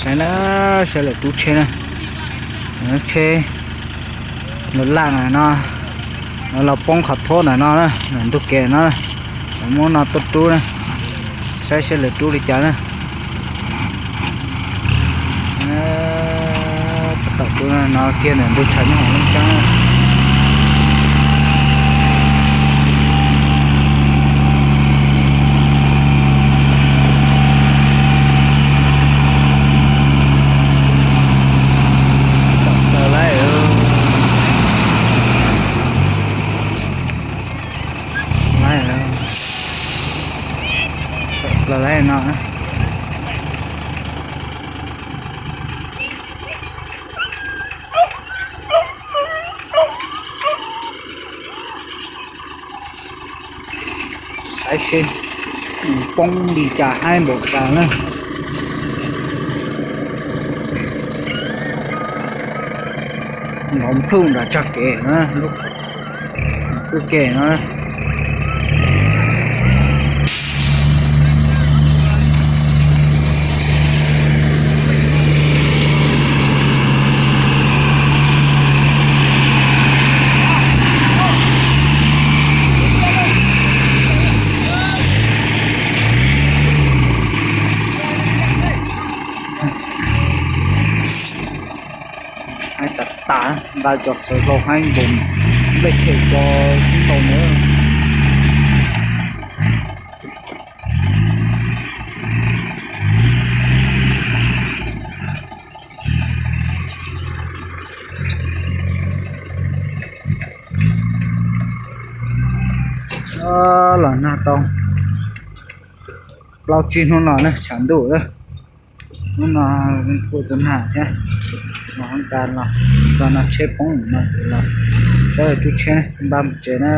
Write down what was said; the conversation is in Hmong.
Saib na, saib lawv rub tsheb na. Tsheb los laj na no, los poob qhov thob ntawm no na, ntug kev no, muab no tuaj rub na. Saib saib lawv rub li cas na. Tab tom rub no kiag ntawm ntug tshav nyob hauv Looj Ceeb. Laib, laib no. Saib seb poob li cas haib npaum cas na. Nov nplhug nram tsag kev na, lub qhov nplhug kev no. Haib tas tas, nqa cov xaws hlau haib npaum, nplej them cov tsis tau na. Los nag tau plaub tsib hnub no na, tshav ntuj na. Hnub no kuj tus nag thiab, los nqa los txog no tsheb poob no los, saib rub tsheb npaj mus tsev na.